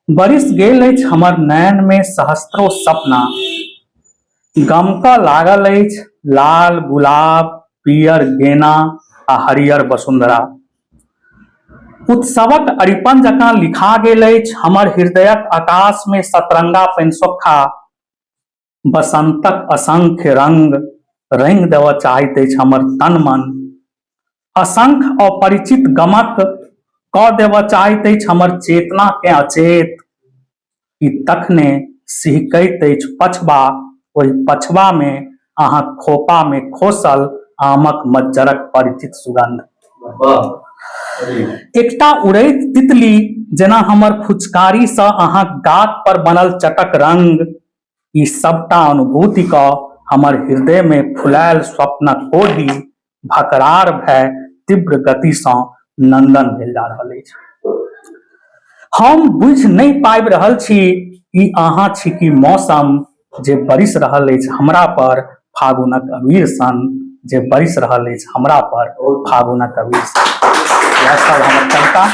बरिस गेल अछि हमर नयन मे सहस्त्रो सपना, गमकऽ लागल अछि लाल गुलाब, पीयर गेना आ हरियर वसुंधरा। उत्सवक अरिपन जकाँ लिखा गेल अछि हमर हृदयक आकाश मे सतरंगा पेनसोखा। बसंतक असंख्य रंग रंगि देबऽ चाहैत अछि हमर तन मन। असंख्य अपरिचित गमक कऽ देबऽ चाहैत अछि हमर चेतना कें अचेत। कि तखने सिहकैत अछि पछबा, ओहि पछबा मे अहाँक खोपा मे खोसल आमक मज्जरक परिचित सुगंध। एकटा उड़ैत तितली जेना हमर फुचकारी सँ अहाँक गात पर बनल चटक रंग, ई सबटा अनुभूति क हमर हृदय मे फुलायल स्वप्नक कोढ़ी भकरार भए तीव्र गति सँ नंदन भेल जा रहल अछि। हम बुझि नहि पाबि रहल छी ई अहाँ छी कि मौसम जे बरिस रहल अछि हमरा पर फागुनक अबीर सन, जे बरिस रहल अछि हमरा पर फागुनक अबीर सन। इएह सब हमर कविता।